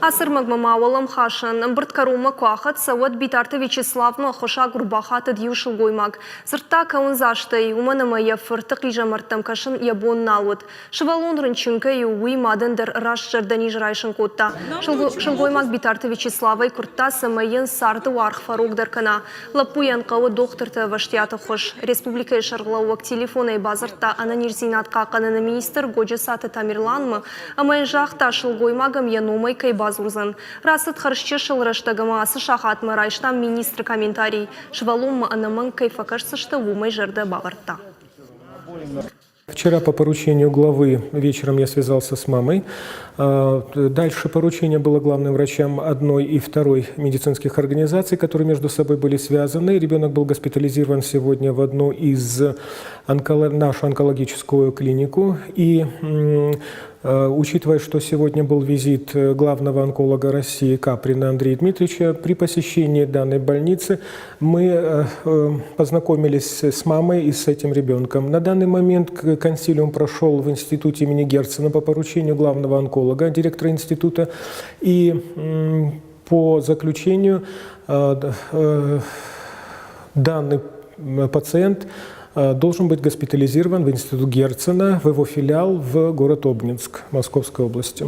Ацы ӕрмӕгмӕ ма уӕлӕмхасӕн ӕмбырд кӕронмӕ куы ахӕццӕ, уӕд Битарты Вячеславмӕ ӕххуысагур бахатыд иу сылгоймаг. Дзырдта кӕуындзастӕй, уымӕн ӕмӕ йӕ фырты хъизӕмӕрттӕм кӕсын йӕ бон нал уыд. Сывӕллон рынчын кӕй у, уый мадӕн дӕр раст зӕрдӕниз райсын кодта. Сылгоймаг Битарты Вячеславӕй куырдта, цӕмӕй йын царды уаргъ фӕрогдӕр кӕна. Лӕппуйӕн хъӕуы дохтырты ӕвӕстиаты ӕххуыс. Республикӕйы сӕргълӕууӕг телефонӕй бадзырдта ӕнӕниздзинад хъахъхъӕныны министр Годжысаты Тамерланмӕ ӕмӕ йын загъта, сылгоймаг ӕм йӕ номӕй кӕй бадзурдзӕн. Рацыд хӕрзчысыл рӕстӕг ӕмӕ ацы сахатмӕ райстам министры комментарий. Сывӕллонмӕ ӕнӕмӕнг кӕй фӕкӕсдзысты, уымӕй зӕрдӕ бавӕрдта. Вчера по поручению главы вечером я связался с мамой. Дальше поручение было главным врачам одной и второй медицинских организаций, которые между собой были связаны. Ребенок был госпитализирован сегодня в одну из онколо... нашу онкологическую клинику. И учитывая, что сегодня был визит главного онколога России Каприна Андрея Дмитриевича, при посещении данной больницы мы познакомились с мамой и с этим ребенком. На данный момент консилиум прошел в институте имени Герцена по поручению главного онколога, директора института. И по заключению данный пациент должен быть госпитализирован в институт Герцена, в его филиал в город Обнинск Московской области.